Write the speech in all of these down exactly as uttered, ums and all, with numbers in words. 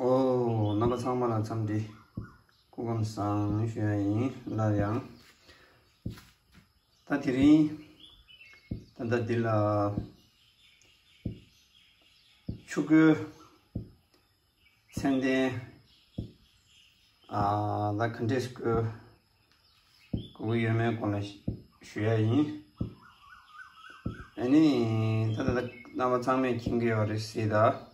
ཨོ། རྣམ་པ་ཚང་མ་ལ་འཚམས་འདྲི། སྐུ་ཁམས་བཟང་ཞུ་ཡ་ཡིན། སླར་ཡང་། ད་དེ་རིང་། ད་ལྟ་འདི་ལ། ཆུ་བསྐོལ། ཚད་ལྡན། ཨ། ད་ག་འདྲས་བསྐོལ་དགོས་ཀྱི་ཡོད་མེད་སྐོར་ལ་ཞུ་ཡ་ཡིན། ཨ་ནི། ད་ད་ལྟ་རྣམ་པ་ཚང་མས་མཁྱེན་གྱི་ཡོད་རེད་སྲིད་ད།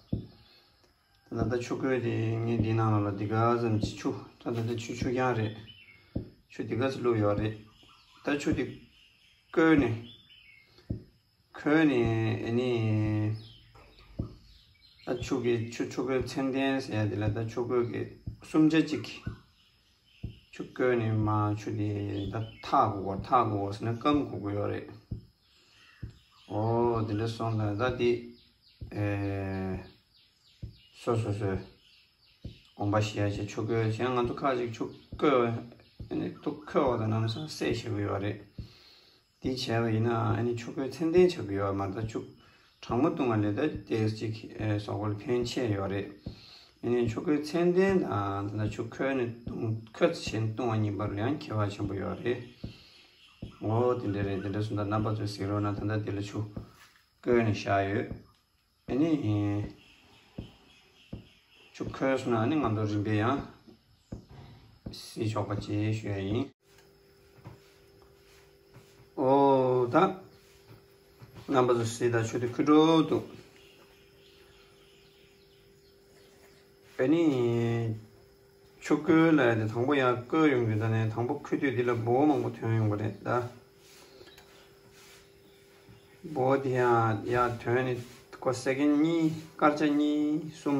ད་ལྟ་ད་ཆུ་བསྐོལ་དེ་ངས་འདི་ནང་ལ་འདི་ག་ཙམ་གྱི་ཆུ། ད་ད་ལྟ་ཆུ་ཆུ་རྐྱང་རེད། ཆུ་འདི་ག་ཙམ་བླུགས་ཡོད་རེད། ད་ཆུ་འདི་བསྐོལ་ནས། ཁོལ་ནས་ཨ་ནི། ད་ཆུ་གི་ཆུ་ཆུ་བསྐོལ་ཚད་ལྡན་ཟེར་ཡ་དེ་ལ་ད་ཆུ་བསྐོལ་གི་གསུམ་ཆ་གཅིག་གི་ཆུ་བསྐོལ་ནས་མ་ཆུ་དེ་ད་འཐག་དགོས་འཐག་དགོས་ཟེར་ན་སྐམ་དགོས་ཀྱི་ཡོད་རེད། ཨོ་དེ་འདྲ་སོང་ཙང་ད་དེ་ཨེ། སོ་སོ་སོའི་དགོངས་པ་བཞེས་ཡ་བྱས་ཆུ་བསྐོལ་བྱས། ང་ཚོ་ཁ་ཅིག་ཆུ་བསྐོལ་བ་ཨ་ནི་ཐུག་ཁོལ་བ་དང་ལམ་སང་བསྲེག་བྱེད་ཀྱི་ཡོད་རེད། དེ་བྱས་པ་ཡིན་ན་ཨ་ནི་ཆུ་བསྐོལ་ཚད་ལྡན་ཆགས་ཀྱི་ཡོད་མ་རེད། ད་ཆུ་གྲང་མོ་བཏུང་བ་ལས་ད་ཏོག་ཙམ་ཅིག་ཨེ་གཟུགས་པོ་ལ་ཕན་ཆེ་ཡོད་རེད། ཨ་ནི་ཆུ་བསྐོལ་ཚད་ལྡན་དང་ད་ཆུ་ཁོལ་ནས་བཏུང་ཁོལ་བྱས་ནས་བཏུང་བ་གཉིས་བར་ལ་ཡང་ཁྱད་པར་ཆེན་པོ་ཡོད་རེད། འོ་དེ་འདྲ་རེད། དེ་འདྲ་སོང་ཙང་རྣམ་པ་ཚོས་གཟིགས་རོགས་གནང་། ད་ལྟ་དེ་ལ་ཆུ་བསྐོལ་ནས་བཞག་ཡོད། ཨ་ནི། ཆུ་ཁོལ་སོང་ན་ཨ་ནི་ང་ཚོ་རིམ་པས་ཡང་བསྲེག་ཆོག་པ་བྱེད་ཞུ་ཡ་ཡིན། ཨོ་ད། རྣམ་པ་ཚོ་བསྲེག་ད་ཆུ་དེ་ཁོལ་འགྲོ་འདུག་ཨ་ནི། ཆུ་བསྐོལ་ལ་ཡ་དེ་དང་པོ་ཡར་བསྐོལ་ཡོང་དུས་ད་ནས་དང་པོ་ཁོལ་དུས་འདི་ལ་འབོ་བོ་མང་པོ་ཐོན་ཡོང་གི་རེད་ད། འབོ་བོ་དེ་ཡང་ཡར་ཐོན་ནས་ཁོ་སེ་ཀེན་གཉིས་སྐར་ཆ་གཉིས་གསུམ་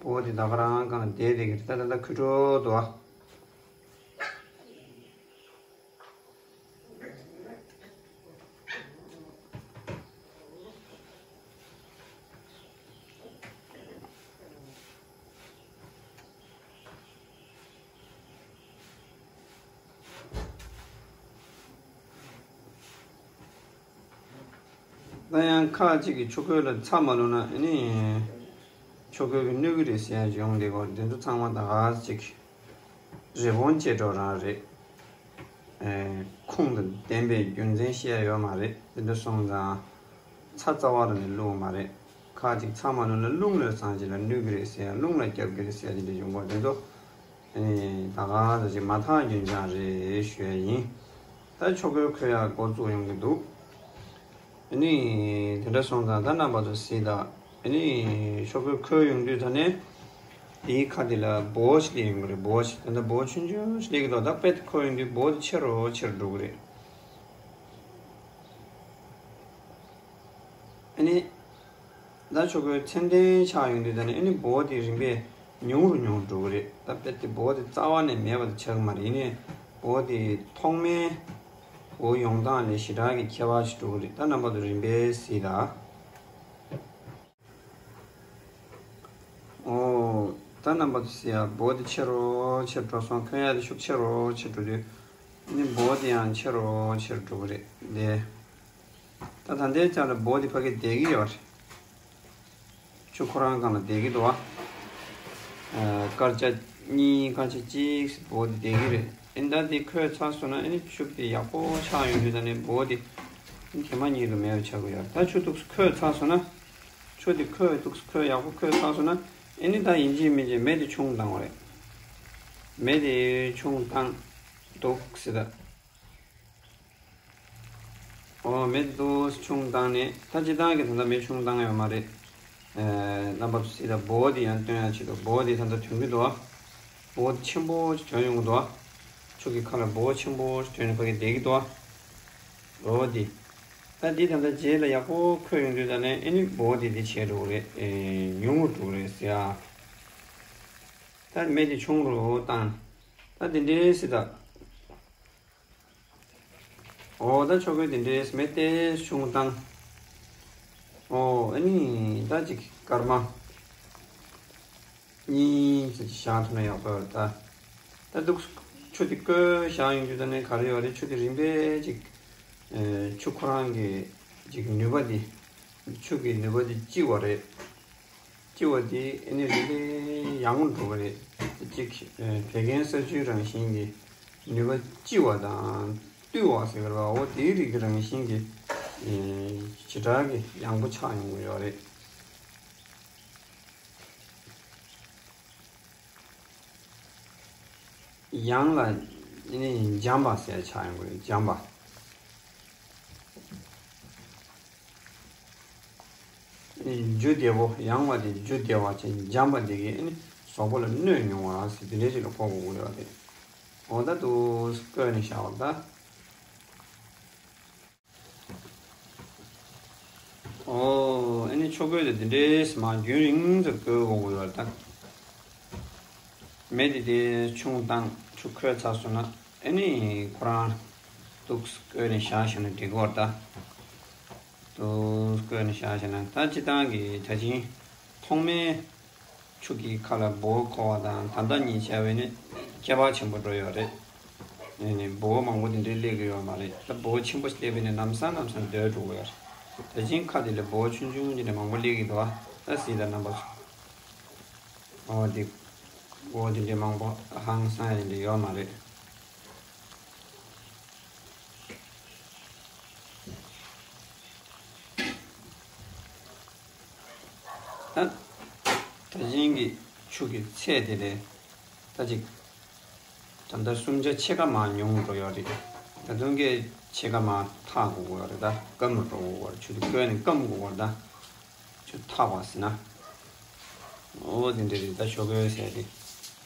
འབོ་བོ་དེ་ད་ག་རང་སྒང་ལ་བསྡད་བསྡད་ཀྱི་རེད། ད་ད་ལྟ་ཁོལ་འགྲོ་འདུག་ཨ། ད་ཡང་ཁ་ཅིག་གིས་ཆུ་ཁོལ་ལ་ཚྭ་མ་བླུགས་ན་ཨ་ནི་ཆུ་ཁོལ་གྱིས་གནོད་ཀྱི་རེད་ཟེར་ཡ་ཡོང་བསྡད་ཀྱི་ཡོད་རེད། འདི་ཚོ་ཚང་མ་ད་ག་ཅིག་རི་བོང་ཅལ་འདྲ་རང་རེད། ཨེ། ཁུངས་དང་ལྡན་པའི་རྒྱུ་མཚན་བཤད་ཡ་ཡོད་མ་རེད། དེ་འདྲ་སོང་ཙང་ཚྭ་རྩ་བ་རང་ནས་བླུགས་མ་རེད། ཁ་ཅིག་ཚྭ་མ་བླུགས་ན་རླུང་ལ་སངས་རྒྱས་ལ་གནོད་ཀྱི་རེད་ཟེར་ཡ། རླུང་ལ་རྒྱབ་ཀྱི་རེད་ཟེར་ཡ་དེ་འདྲ་ཡོང་གི་ཡོད་རེད། དེ་ཚོ་ཨེ། ད་ག་ཟེར་ཅིག་མ་དག་རྒྱུན་འཆང་རེད་ཞུ་ཡ་ཡིན། ད་ཆུ་ཁོལ་ཁོལ་ཡ་འགོ་བཙུགས་ཡོང་གི་འདུག་ཨ་ནི། དེ་འདྲ་སོང་ཙང་ད་རྣམ་པ་ཚོ་གཟིགས་དང་། ཨ་ནི། ཆུ་ཁོལ་ཁོལ་ཡོང་དུས་ད་ནས་དེའི་ཁ་དེ་ལ་འབོ་བོ་ཞིག་སླེབས་ཡོང་གི་རེད། འབོ་བོ་ཞིག་ད་ལྟ་འབོ་བོ་ཆུང་ཆུང་ཞིག་སླེབས་ཀྱི་འདུག་ད་དཔེ་དེ་ཁོལ་ཡོང་དུས་འབོ་བོ་དེ་ཆེ་རུ་ཆེ་རུ་འགྲོ་གི་རེད། ཨ་ནི། ད་ཆུ་ཁོལ་ཚད་ལྡན་ཆགས་ཡོང་དུས་ད་ནི་ཨ་ནི་འབོ་བོ་དེ་རིམ་པས་ཉུང་རུ་ཉུང་རུ་འགྲོ་གི་རེད། ད་དཔེ་དེ་འབོ་བོ་དེ་རྩ་བ་ནས་མེད་པ་དེ་ཆགས་ཀྱི་མ་རེད། ཡིན་ནའི་འབོ་བོ་དེ་ཐོག་མའི་འབོ་བོ་ཡོང་སྟངས་ལས་ཞེ་དྲག་གི་ཁྱད་པར་ཞིག་འགྲོ་གི་རེད། ད་རྣམ་པ་ཚོ་རིམ་པས་གཟིགས་དང་། ཨོ། ད་རྣམ་པ་ཚོ་གཟིགས་ཡ། འབོ་བོ་དེ་ཆེ་རུ་ཆེ་རུ་འགྲོ་སོང་། ཁོལ་ཡ་དེ་ཤུགས་ཆེ་རུ་ཆེ་རུ་འགྲོ་དུས་ཨ་ནི་འབོ་བོ་དེ་ཡང་ཆེ་རུ་ཆེ་རུ་འགྲོ་གི་རེད་དེ། ད་ད་ལྟའི་ཆར་ལ་འབོ་བོ་དེ་ཕ་གིར་བསྡད་ཀྱི་ཡོད་རེད། ཆུ་ཁོ་རང་སྒང་ལ་བསྡད་ཀྱི་འདུག་ཨ། སྐར་ཆ་གཉིས་སྐར་ཆ་གཅིག་འབོ་བོ་དེ་བསྡད་ཀྱི་རེད། ཨེ། ད་དེ་ཁོལ་ཚར་སོང་ན་ཨ་ནི་ཆུ་དེ་ཡག་པོ་ཆགས་ཡོང་དུས་ད་ནི་འབོ་བོ་དེ་གད་མ་ཉིད་དུ་མེད་པ་ཆགས་ཀྱི་ཡོད་རེད། ད་ཆུ་ཏོག་ཙམ་ཁོལ་ཚར་སོང་ན། ཆུ་དེ་ཁོལ་ཏོག་ཙམ་ཁོལ་ཡག་པོ་ཁོལ་ཚར་སོང་ན་ཨེ་ནི་ད་ཡིན་གཅིག་མིན་གཅིག་མེ་དེ་ཆུང་བཏང་བ་རེད། མེ་དེ་ཆུང་བཏང་འདུག་ཟེར་ད། ཨོ། མེ་དེ་ཏོག་ཙམ་ཆུང་བཏང་ནས། ད་སྤྱིར་བཏང་གི་ད་ལྟ་མེ་ཆུང་བཏང་ཡོད་མ་རེད། ཨེ། རྣམ་པ་ཚོ་གཟིགས་དང་། འབོ་བོ་དེ་ཡང་སྟོན་ཡ་ཆེད་དུ་འབོ་བོ་དེ་ད་ལྟ་ཐོན་གྱི་འདུག་ཨ། འབོ་བོ་ཆེན་པོ་ཞིག་ཐོན་ཡོང་གི་འདུག་ཨ། ཆུ་གི་ཁ་ལ་འབོ་བོ་ཆེན་པོ་ཞིག་ཐོན་ནས་ཕ་གིར་བསྡད་ཀྱི་འདུག་ཨ། འབོ་བོ་དེ། ད་འདི་ད་ལྟ་རྗེས་ལ་ཡག་པོ་ཁོལ་ཡོང་དུས་ད་ནས་ཨེ་ནི་འབོ་བོ་དེ་དེ་བྱས་འགྲོ་གི་རེད། ཨེ། ཉུང་རུ་འགྲོ་གི་རེད་ཟེར་ཡ། ད་མེ་དེ་ཆུང་རུ་བཏང་། ད་དེ་འདྲའི་སྲིད་ད། ཨོ། ད་ཆུ་ཁོལ་དེ་འདྲའི་མེ་དེ་ཆུང་བཏང་། ཨོ། ཨ་ནི་ད་ཅིག་སྐར་མ་གཉིས་ཙམ་ཅིག་བཞག་ཐུབ་ན་ཡག་པོ་ཡོད་རེད་ད། ད་འདུག་ཆུ་དེ་ཁོལ་བཞག་ཡོང་དུས་ད་ནི་ག་རེ་ཡོད་རེད། ཆུ་དེ་རིམ་པས་ཅིག་ཨེ། ཆུ་ཁོ་རང་གི་ཅིག་ནུས་པ་དེ། ཆུ་གི་ནུས་པ་དེ་ལྕི་བ་རེད། ལྕི་བ་དེ་ཨ་ནི་རིམ་པས་ཡང་འགྲོ་གི་རེད། གཅིག་བད་ཀན་ས་ཆུའི་རང་བཞིན་གྱི་ནུས་པ་ལྕི་བ་དང་རྟུལ་བ་ཟེར་གི་རེད་བ། འོ་དེའི་རིགས་ཀྱི་རང་བཞིན་གྱི་ཨེ་བྱེ་བྲག་གི་ཡང་པོ་ཆགས་ཡོང་གི་ཡོད་རེད། ཡང་ལ་ཨ་ནི་འཇམ་པ་ཟེར་ཆགས་ཡོང་གི་རེད། འཇམ་པ། རྒྱུ་བདེ་པོ། ཡང་བ་དེ་རྒྱུ་བདེ་བ་ཅན། འཇམ་པ་དེ་གིས་ཨ་ནི་གཟུགས་པོ་ལ་གནོད་མྱོང་བ་ཟེར་དེ་འདྲའི་ཞིག་ལ་གོ་དགོས་ཀྱི་ཡོད་རེད། འོ་ད་དུ་བཀོད་ནས་བཞག་པ་ད། འོ་ཨ་ནི་ཆུ་བསྐོལ་དེ་དེ་འདྲའི་མ་རྒྱུན་རིང་དུ་བསྐོལ་དགོས་ཀྱི་ཡོད་རེད་ད། མེ་དེ་དེ་ཆུང་བཏང་ཆུ་ཁོལ་ཚར་སོང་ན་ཨ་ནི་ཁོ་རང་དུ་བསྐོལ་ནས་བཞག་བཞག་ན་འགྲིག་གི་ཡོད་རེད་ད། དུ་བསྐོལ་ནས་བཞག་བྱས་ན་ད་སྤྱིར་བཏང་གི་ད་ཅིང་ཐོག་མའི་ཆུ་གི་ཁ་ལ་སྦུག་འཁོར་བ་དང་ད་ལྟ་གཉིས་བྱས་པས་ནི་ཁྱད་པར་ཆེན་པོ་འགྲོ་ཡོད་རེད། ཨ་ནི་སྦུག་མང་པོ་དེ་འདྲའི་སླེབས་ཀྱི་ཡོད་མ་རེད། ད་སྦུག་ཆེན་པོ་སླེབས་པས་ནི་ལམ་སང་ལམ་སང་སྡོད་འགྲོ་གི་ཡོད་རེད། ད་ཅིང་ཁ་དེ་ལ་སྦུག་ཆུང་ཆུང་དེ་འདྲ་མང་པོ་སླེབས་ཀྱི་འདུག་ཨ། ད་གཟིགས་དང་རྣམ་པ་ཚོ། འོ་དེ་སྦུག་དེ་འདྲའི་མང་པོ་ཧང་སང་ཡིན་དེ་ཡོད་མ་རེད། ད་ད་གཞན་གྱི་ཆུ་གི་ཚད་དེ་ལས་ད་ཅིག་ད་ལྟ་སུམ་ཆ་ཕྱེད་ཀ་མར་ཉུང་འགྲོ་ཡོད་རེད། ད་དུང་གི་ཕྱེད་ཀ་མར་ཐག་དགོས་ཀྱི་ཡོད་རེད། ད་སྐམ་རུ་འགྲོ་དགོས་ཀྱི་ཡོད་རེད། ཆུ་དེ་བསྐོལ་ནས་སྐམ་དགོས་ཀྱི་ཡོད་རེད་ད། ཆུ་ཐག་པ་ཟེར་ན། འོ་དེ་འདྲ་རེད། ད་ཆུ་བསྐོལ་ཟེར་དེ།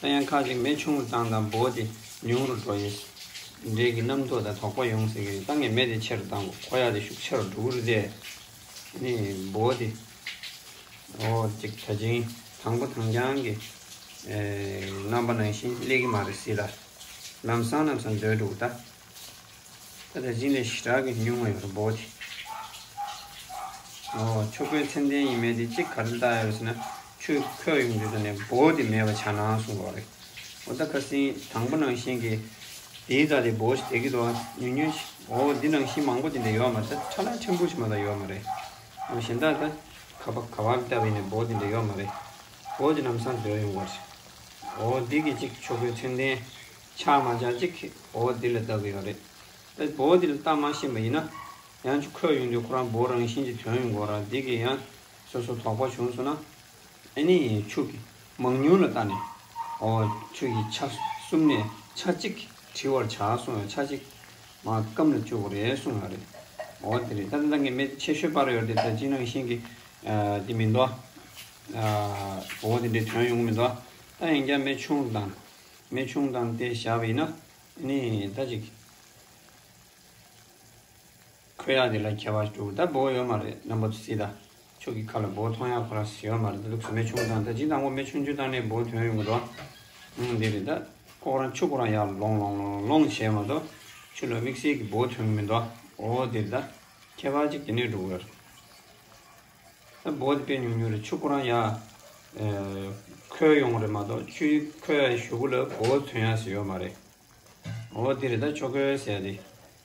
ད་ཡང་ཁ་ཅིག་མེ་ཆུང་རུ་བཏང་དང་སྦུག་དེ་ཉུང་རུ་འགྲོ་ཡས་འདྲེ་གི་རྣམ་རྟོག་དང་དོགས་པ་ཡོང་སྲིད་ཀྱི་རེད། ད་ངས་མེ་དེ་ཆེ་རུ་བཏང་དགོས། ཁོ་ཡག་དེ་ཤུགས་ཆེ་རུ་འགྲོ་གི་རེད་དེ། ནི་སྦུག་དེ། འོ་ཅིག་ད་ཅིང་དང་པོ་དང་རྐྱང་གི་ཨེ་རྣམ་པ་ནང་བཞིན་སླེབས་ཀྱི་མ་རེད་ཟེར་ལ། ལམ་སང་ལམ་སང་སྡོད་འགྲོ་གི་ད། ད་ལྟ་ཅིང་ལས་ཞེ་དྲག་གི་ཉུང་བ་ཡོད་རེད་སྦུག་དེ། ཨོ་ཆུ་ཁོལ་ཚད་ལྡན་ཡིན་མེད་དེ་གཅིག་ག་རེ་ལྟ་ཡ་རེད་ཟེར་ན། ཆུ་ཁོལ་ཡོང་དུས་ད་ནས་སྦུག་དེ་མེད་པ་ཆགས་ན་གསུང་གི་རེད། ཨོ་ད་ཁ་སང་དང་པོ་ནང་བཞིན་གྱི་དེའི་རྩ་དེ་སྦུག་ཞིག་བསྡད་ཀྱི་འདུག་ཨ། ཉུང་ཉུང་ཞིག་ཨོ་འདི་ནང་བཞིན་མང་པོ་དེ་འདྲ་ཡོད་མ་རེད། ད་ཁྲ་ལ་ཕྲན་བུ་ཞིག་མ་གཏོགས་ཡོད་མ་རེད། ཨོ་གཞན་དག་ད་ག་པ་ག་པར་བལྟས་པ་ཡིན་ནའི་སྦུག་དེ་འདྲ་ཡོད་མ་རེད། སྦུག་དེ་ལམ་སང་སྡོད་ཡོང་བ་རེད། ཨོ་འདི་གི་གཅིག་ཆུ་ཁོལ་ཚད་ལྡན་ཆགས་མ་ཆགས་གཅིག་ཨོ་འདི་ལ་ལྟ་གི་ཡོད་རེད། ད་སྦུག་འདི་ལ་ལྟ་མ་ཤེས་པ་ཡིན་ན། ཡང་ཆུ་ཁོལ་ཡོང་དུས་ཁོ་རང་སྦུག་རང་བཞིན་གྱིས་ཐོན་ཡོང་གི་ཡོད་རེད། འདི་གིས་ཡང་སོ་སོ་དོགས་པ་བྱུང་སོང་ན། ཨ་ནི་ཆུ་གི་མང་ཉུང་ལ་ལྟ་ནས། ཨོ་ཆུ་གི་ཆ་གསུམ་ནས་ཆ་གཅིག་བྲི་བར་བྱ་གསུངས་ཡོད། ཆ་གཅིག་མར་སྐམ་ལ་བཅུག་དགོས་རེད་གསུངས་ཡོད་རེད། ཨོ་དེ་རེད། ད་ལྟ་ངས་མེ་ཆེ་ཤོས་སྤར་ཡོད་རེད། ད་ཅི་ནང་བཞིན་གྱི་ཨ་འདི་མི་འདུག་ཨ། ཨོ་དེ་འདྲའི་ཐོན་ཡོང་གི་མི་འདུག་ད་ཡིན་ཀྱང་མེ་ཆུང་དང་། མེ་ཆུང་དང་དེ་བཞག་པ་ཡིན་ན། ཨ་ནི་ད་ཅིག་ཁོལ་ཡག་དེ་ལ་ཁྱད་པར་འགྲོ་གི། ད་སྦུག་ཡོད་མ་རེད། རྣམ་པ་ཚོ་གཟིགས་དང་། ཆུ་གི་ཁ་ལ་སྦུག་མཐོང་ཡག་ཁོ་རང་ཡོད་མ་རེད། ད་ལུགས་སུ་མེ་ཆུང་དང་ད་ཅི་དང་པོ་མེ་ཆུང་ཆུང་བཏང་ནས་སྦུག་ཐོན་ཡོང་གི་འདུག་ཨང་འདི་རེད། ད་ཁོ་རང་ཆུ་ཁོ་རང་ཡར་ལོང་ལོང་ལོང་ལོང་བྱས་མ་གཏོགས་ཆུ་ལ་དམིགས་བསལ་གྱི་སྦུག་ཐོན་གི་མི་འདུག་ཨོ་འདི་རེད། ད་ཁྱད་པར་ཅིག་དེ་ནས་འགྲོ་གི་ཡོད་རེད། ད་སྦུག་དེ་དཔེ་ཉུང་ཉུང་རེད། ཆུ་ཁོ་རང་ཡར་ཨེ་ཁོལ་ཡོང་གི་རེད་མ་གཏོགས་ཆུ་ཁོལ་ཡག་གཞུག་གུ་ལ་སྦུག་ཐོན་ཡག་ཞིག་ཡོད་མ་རེད། འོ་དེ་རེད། ད་ཆུ་ཁོལ་ཟེར་དེ།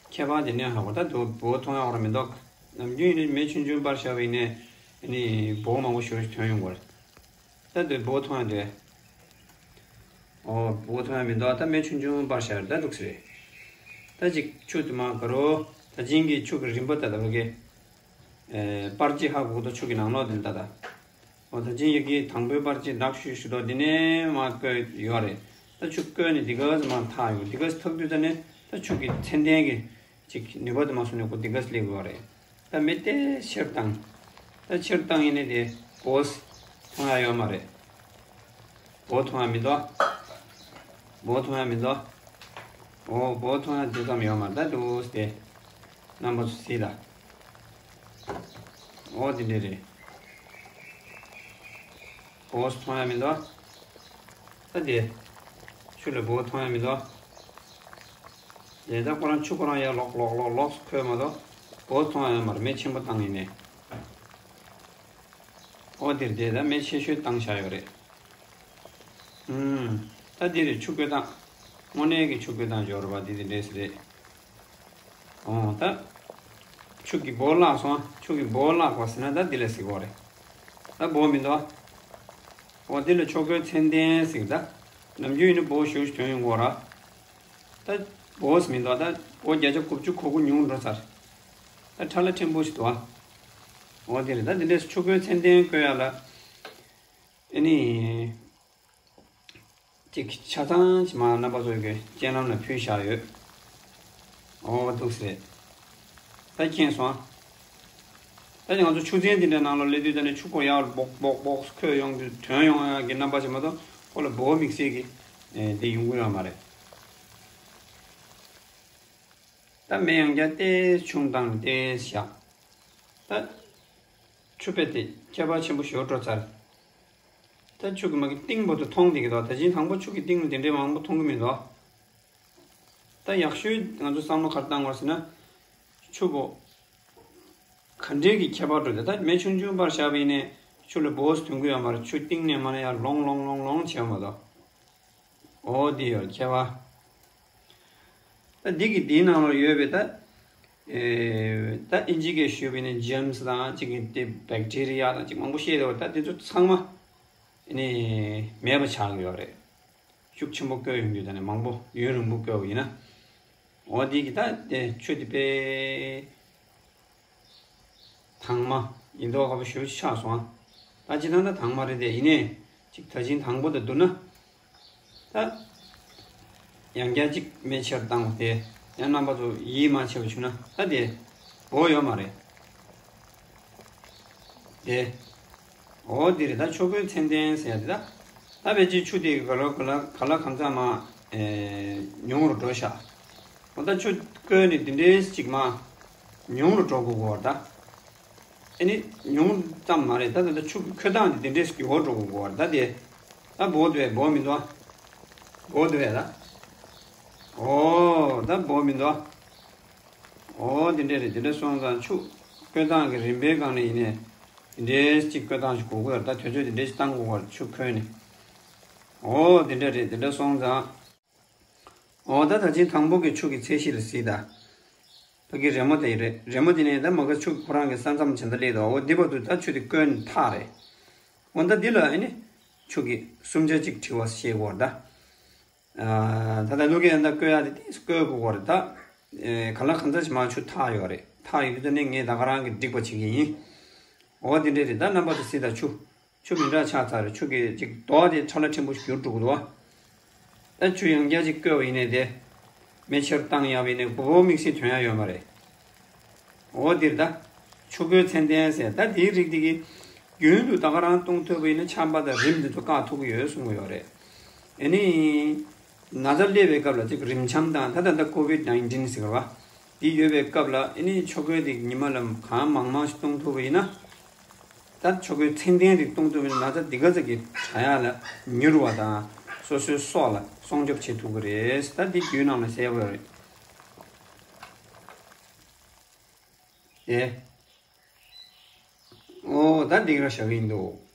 ཁྱད་པར་དེ་ནས་ཧ་གོ། ད་དུ་སྦུག་མཐོང་ཡག་ཁོ་རང་མི་འདུག་ནམ་རྒྱུན་ཡིན་ན་མེ་ཆུང་ཆུང་སྤར་བཞག་པ་ཡིན་ནའི་ཨ་ནི་སྦུག་མང་པོ་ཞེ་པོ་ཞིག་ཐོན་ཡོང་གི་རེད། ད་དུ་སྦུག་མཐོང་ཡག་དེ། འོ་སྦུག་མཐོང་ཡག་མི་འདུག་ད་མེ་ཆུང་ཆུང་སྤར་བཞག་རེད། ད་འདུག་སེ་རེད། ད་ཅིག་ཆུ་དུ་མ་ག་རོ། ད་ཅིང་གི་ཆུ་གི་རིམ་པ་ད་ད་བ་གི་ཨེ་སྤར་ཅི་ཧ་གོ་གི་འདུག་ཆུ་གི་ནང་ལོགས་དེ་ལ་ད་ད། འོ་ད་ཅིང་ཡ་གི་དང་པོའི་སྤར་ཅི་ནག་ཤོས་ཤིག་འདུག་འདི་ནས་མར་བསྐོལ་ཡོད་རེད། ད་ཆུ་བསྐོལ་ནས་འདི་ག་ཙམ་མར་ཐག་ཡོད། འདི་ག་ཙམ་ཐག་དུས་ད་ནས་ད་ཆུ་གི་ཚད་ལྡན་གྱི་ཅིག་ནུས་པ་དུ་མ་སོང་ནས་ཁོ་འདི་ག་ཙམ་སླེབས་ཡོད་རེད། ད་མེ་དེ་ཆེར་བཏང་། ད་ཆེར་བཏང་ཡིན་ནའི་དེ་སྦུག་མཐོང་ཡག་ཡོད་མ་རེད། སྦུག་མཐོང་ཡག་མི་འདུག་སྦུག་མཐོང་ཡག་མི་འདུག་འོ་སྦུག་མཐོང་ཡག་དེ་ཙམ་ཡོད་མ་རེད། ད་འདུག་སེ་རྣམ་པ་ཚོ་གཟིགས་དང་། འོ་དེ་འདྲ་རེད། སྦུག་མཐོང་ཡག་མི་འདུག་ད་དེ་ཆུ་ལ་སྦུག་མཐོང་ཡག་མི་འདུག་དེ་ད་ཁོ་རང་ཆུ་ཁོ་རང་ཡར་ལོག་ལོག་ལོག་ལོག་ཁོལ་མ་གཏོགས་སྦུག་མཐོང་ཡག་ཡོད་མ་རེད། མེ་ཆེན་པོ་བཏང་ཡིན་ནའི། ཨོ་དེར་དེ་ད་མེ་ཆེ་ཤོས་བཏང་བཞག་ཡོད་རེད། ཨུམ། ད་དེ་རེད། ཆུ་བསྐོལ་སྟངས། དངོས་གནས་ཀྱི་ཆུ་བསྐོལ་སྟངས་འབྱོར་བ་འདི་དེ་འདྲས་རེད། ཨོ་ད། ཆུ་གི་སྦུག་བརླག་སོང་། ཆུ་གི་སྦུག་བརླག་པ་ཟེར་ན་ད་འདི་ལ་ཟེར་གོ་རེད། ད་སྦུག་མི་འདུག་འོ་དེ་ལ་ཆོ་གའི་མཚན་ལྡན་ཟེར་གི་ད། ནམ་རྒྱུན་ཡིན་ན་འབོ་ཞུ་ཞུ་དོན་ཡོང་གོ་ར། ད་འབོ་ཟེར་མི་འདུག་ད་འབོ་བརྒྱ་ཆ་དགུ་བཅུ་གོ་དགུ་ཉུང་འགྲོ་ཚར། ད་ཁྲ་ལ་ཕྲན་བུ་ཞིག་འདུག་ཨ། འོ་དེ་རེད། ད་དེ་འདྲས་ཆོ་གའི་མཚན་ལྡན་བཀོད་ཡ་ལ། ཨེ་ནི། ཅིག་ཆ་ཚང་ཅིག་མ་རྣམ་པ་ཚོ་གི་སྤྱན་ལམ་ལ་ཕུལ་བཞག་ཡོད། འོ་འདུག་སེ་རེད། ད་མཁྱེན་སོང་ཨ། ད་ང་ཚོ་ཆུ་ཚན་འདི་འདྲའི་ནང་ལ་སླེབས་དུས་ད་ནི་ཆུ་ཁོ་ཡར་སྦོག་སྦོག་སྦོག་འཁོལ་ཡོང་དུས་དོན་ཡོང་ཡག་གི་རྣམ་པ་ཞིག་མ་གཏོགས་ཁོ་ལ་འབོ་དམིགས་བསལ་གྱི་དེ་ཡོང་གི་ཡོད་མ་རེད། ད་མེ་ཡང་བསྐྱར་ཏེ་ཆུང་དང་ཏེ་བཞག་ད་ཆུ་དཔེ་དེ་ཁྱད་པར་ཆེན་པོ་ཞིག་འགྲོ་ཚར། ད་ཆུ་གི་མ་གི་གཏིང་བར་དུ་མཐོང་བསྡད་ཀྱི་འདུག་ད་ཅིང་དང་པོ་ཆུ་གི་གཏིང་ལ་དེ་འདྲའི་མང་པོ་མཐོང་གི་མི་འདུག་ད་ཡག་ཤོས་ང་ཚོ་བསམ་བློ་ག་རེ་བཏང་དགོས་ཟེར་ན། ཆུ་བོ་ག་འདྲའི་གི་ཁྱད་པར་འགྲོ་དེ་ད་མེ་ཆུང་ཆུང་པར་བཞག་པ་ཡིན་ནའི་ཆུ་ལ་འབོ་ཟེར་དོན་གི་ཡོད་མ་རེད། ཆུ་གཏིང་ནས་མ་ནས་ཡར་ལོང་ལོང་ལོང་ལོང་བྱེད་ཡོད་མ་གཏོགས། འོ་འདི་ཡོད་ཁྱད་པར། ད་འདི་གི་འདིའི་ནང་ལ་ཡོད་པའི་ད། ཨེ། ད་ཨིན་ཇི་སྐད་ཞུས་པ་ཡིན་ན་ཇེམ་སི་དང་ཅིག་གི་དེ་བེག་ཊི་རི་ཡ་དང་ཅིག་མང་པོ་བཤད་འདུག་ད་དེ་ཚོ་ཚང་མ་ཨེ་ནི་མེད་པ་ཆགས་ཀྱི་ཡོད་རེད། ཤུགས་ཆེན་པོ་བཀོལ་ཡོང་དུས་ད་ནི་མང་པོ་ཡུན་རིང་པོ་བཀོལ་བ་ཡིན་ན། འོ་འདི་གི་ད་དེ་ཆུ་དེ་དཔེ་དྭངས་མ་ཡིན་མདོག་ཁ་པོ་ཞེ་པོ་ཅིག་ཆགས་སོང་ཨ། ད་ཅི་ཐང་ད་དྭངས་མ་རེད་དེ་ཡིན་ནའི་ཅིག་ད་ཅིང་དང་པོ་དང་བསྡུར་ན། ད། ཡང་བསྐྱར་ཅིག་མེ་ཆེར་བཏང་བ་དེ་ཡང་རྣམ་པ་ཚོ་ཡིད་མ་ཆེས་པ་བྱུང་ན་ད་དེ་འབོ་ཡོད་མ་རེད། དེ། འོ་འདི་རེད། ད་ཆོ་གའི་མཚན་ལྡན་ཟེར་ཡ་དེ་ད། ད་ཕལ་ཆེར་ཆུ་དེ་ག་ལ་ག་ལ་ག་ལ་གང་འཚམ་མ། ཨེ། ཉུང་རུ་འགྲོ་ཤག་འོ་ད་ཆུ་བསྐོལ་ནས་འདི་འདྲའི་ཅིག་མ། ཉུང་རུ་འགྲོ་དགོས་གོ་ད། ཨེ་ནི་ཉུང་ཙམ་མ་རེད། ད་ད་ད་ཆུ་འཁོལ་སྟངས་དེ་འདི་འདྲས་སུ་འགྱུར་བ་འགྲོ་དགོས་གོ་ད་དེ། ད་འབོ་འདུག་བས་འབོ་མི་འདུག་ཨ། འབོ་འདུག་བས་ད། འོ་ད་འབོ་མི་འདུག་ཨ། འོ་དེ་འདྲས་རེད། དེ་འདྲས་སོང་ཙང་ཆུ་འཁོལ་སྟངས་ཀྱི་རིམ་པའི་སྒང་ནས་ཡིན་ནའི་དེ་འདྲས་ཅིག་འཁོལ་སྟངས་ཤིག་དགོས་ཀྱི་ཡོད་རེད། ད་དུས་ཚོད་དེ་འདྲས་ཅིག་བཏང་དགོས་ཀྱི་ཡོད་རེད། ཆུ་འཁོལ་ནས། འོ་དེ་འདྲས་རེད། དེ་འདྲས་སོང་ཙང་། འོ་ད་ད་ཅིང་དང་པོ་གི་ཆུ་གི་ཚད་གཞི་ལ་གཟིགས་ད། ཕ་གི་རི་མོ་དེ་རེད། རི་མོ་དེ་ནས་ད་མ་ག་ཆུ་ཁོ་རང་གི་ས་མཚམས་བྱེད་འདི་སླེབས་འདུག་འོ་འདི་བར་དུ་ད་ཆུ་དེ་བསྐོལ་ནས་ཐག་རེད། འོ་ད་འདི་ལ་ཨེ་ནི། ཆུ་གི་སུམ་ཆ་གཅིག་བྲི་བ་ཞེས་གོ་ད། ད་ལྟ་ལུག་གི་ཡང་ད་བསྐོལ་ཡག་དེ་ཏིས་བསྐོལ་དགོས་གོ་རེད་ད། ག་ལ་གང་ཚ་ཞིག་མ་ཆུ་ཐག་ཡོད་རེད། ཐག་ཡོད་དུས་ད་ནི་ངས་ད་ག་རང་གི་སྒྲིག་པ་བྱེད་ཀྱི་ཡིན། འོ་དེ་འདྲས་རེད། ད་རྣམ་པ་དེ་གཟིགས་ད་ཆུ། ཆུ་མི་འདྲ་ཆགས་ཚར་རེད། ཆུ་གི་ཅིག་རྡོ་དེ་ཁྲ་ལ་ཕྲན་བུ་ཞིག་གྱུར་འགྲོ་གི་འདུག་བ། ད་ཆུ་ཡང་བསྐྱར་ཅིག་བསྐོལ་བ་ཡིན་ནའི་དེ། མེ་ཆེར་བཏང་ཡག་བ་ཡིན་ནའི་འབོ་འབོ་དམིགས་བསལ་དོན་ཡག་ཡོད་མ་རེད། འོ་འདིར་ད། ཆུ་ཁོལ་ཚད་ལྡན་ཟེར་ད་དེའི་རིགས་དེ་གི། རྒྱུན་དུ་ད་ག་རང་གཏོང་ཐུབ་པ་ཡིན་ན་ཆམ་པ་དང་རིམས་དེ་ཚོ་བཀག་ཐུབ་ཀྱི་ཡོད་གསུང་གི་ཡོད་རེད། ཨེ་ནི། ན་ཚ་སླེབས་པའི་སྐབས་ལ་ཅིག་རིམས་ཆམ་དང་ད་ད་ད་ཀོ་བིད་ནའིན་ཊིན་ཟེར་བ། འདི་ཡོད་པའི་སྐབས་ལ་ཨེ་ནི་ཆུ་ཁོལ་དེ་ཉི་མ་ལ་གང་མང་མང་ཞིག་གཏོང་ཐུབ་པ་ཡིན་ན། ད་ཆུ་ཁོལ་ཚད་ལྡན་དེ་གཏོང་ཐུབ་པ་ཡིན་ན་ན་ཚ་འདི་ག་ཚད་ཀྱི་དྲག་ཡག་ལ་མྱུར་བ་དང་སོ་སོའི་སྲོག་ལ་སྲུང་སྐྱོབ་བྱེད་ཐུབ་ཀྱི་རེད། ད་འདི་རྒྱུད་ནང་ལ་གསལ་པོ་རེད། ཨེ། ཨོ་ད་འདི་ག་རང་བཞག་གི་ཡིན་འདུག